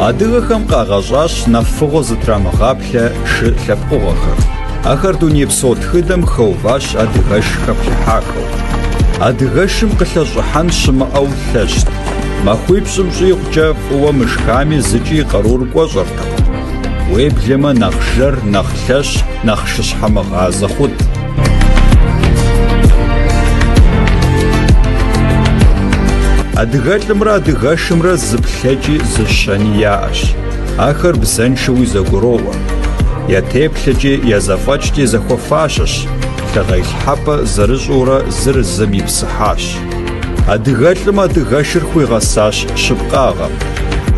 Адыгэхэм къагъэщӏащ нэхъ фыгъуэ зытрамыгъаплъэ шы лъэпкъыгъуэхэр. Ахэр дунейпсо тхыдэм хэуващ адыгэш хэплъыхьахэу. Адыгэшым къылъэщӏыхьэн щымыӏэу лъэщт. Махуипщӏым щӏигъукӏэ фӏыуэ мышхами зыкӏи и къарур кӏуэщӏэртэкъым. Уеблэмэ нэхъ жэр, нэхъ лъэщ, нэхъ шыщхьэмыгъазэ хъут. Адыгэлӏымрэ адыгэшымрэ зы плъэкӏи зы щэни яӏэщ. Ахэр бзэншэуи зэгуроӏуэ. Я теплъэкӏи я зэфӏэкӏкӏи зэхуэфащэщ, лӏыгъэ илъхьэпӏэ зэрыщӏыурэ зыр зым ипсыхьащ. Адыгэлӏым адыгэшыр хуигъэсащ щыпкъагъэм.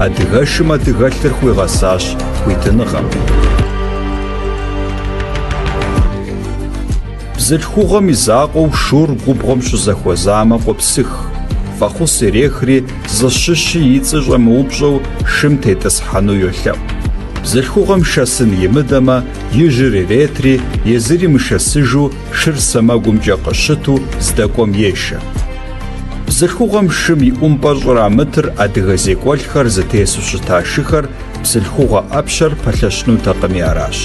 Адыгэшым адыгэлӏыр хуигъэсащ хуитыныгъэм. Бзылъхугъэм и закъуэу шур губгъуэм щызэхуэзамэ къопсых, фӏэхъус ирехри, зыщыщи и цӏи щӏэмыупщӏэу шым тетӏысхьэну йолъэӏу. Бзылъхугъэм шэсын имыдэмэ, ижьыр иретри, езыри мышэсыжу шыр сэмэгумкӏэ къыщыту здэкӏуэм ешэ. Бзылъхугъэм шым и ӏумпӏэр щӏрамытыр адыгэ зекӏуэлӏхэр зытесу щыта шыхэр бзылъхугъэ ӏэпщэр пэлъэщынутэкъыми аращ.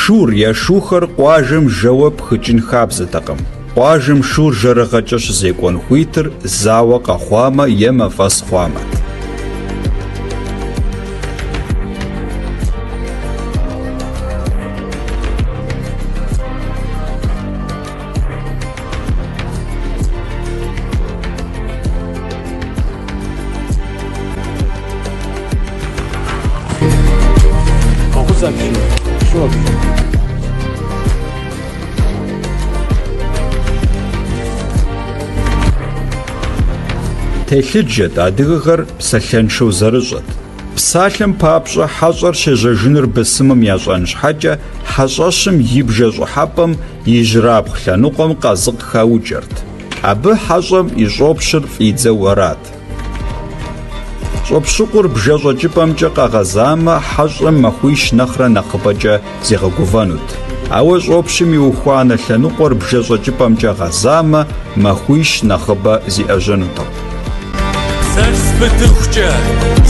Шур е шухэр къуажэм жэуэ пхыкӏын хабзэтэкъым. Къуажэм шур жэрыгъэкӏэ щызекӏуэн хуитыр зауэ къэхъуамэ е мафӏэс хъуамэт. Фӏэхъус апщий, шу апщий. Телъыджэт адыгэхэр псалъэншэу зэрыщӏэт. Псалъэм папщӏэ, хьэщӏэр щежьэжынур бысымым ящӏэн щхьэкӏэ, хьэщӏэщым и бжэ щӏыхьэпӏэм ижьрабгъу лъэныкъуэм къазыкъ хаукӏэрт. Абы хьэщӏэм и щӏопщыр фӏидзэу арат. Щӏопщыкъур бжэ щӏэкӏыпӏэмкӏэ къэгъэзамэ, хьэщӏэм махуищ нэхърэ нэхъыбэкӏэ зигъэгувэнут. Ауэ щӏопщым и ухуанэ лъэныкъуэр бжэ щӏэкӏыпӏэмкӏэ гъэзамэ, махуищ нэхъыбэ зиӏэжьэнутэкъым. Псэр спытыхукӏэ,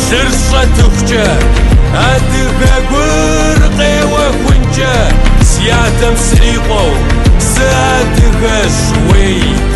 лъыр сщӏэтыхукӏэ, адыгэгур къеуэхункӏэ, си адэм срикъуэу, сыадыгэщ, уей.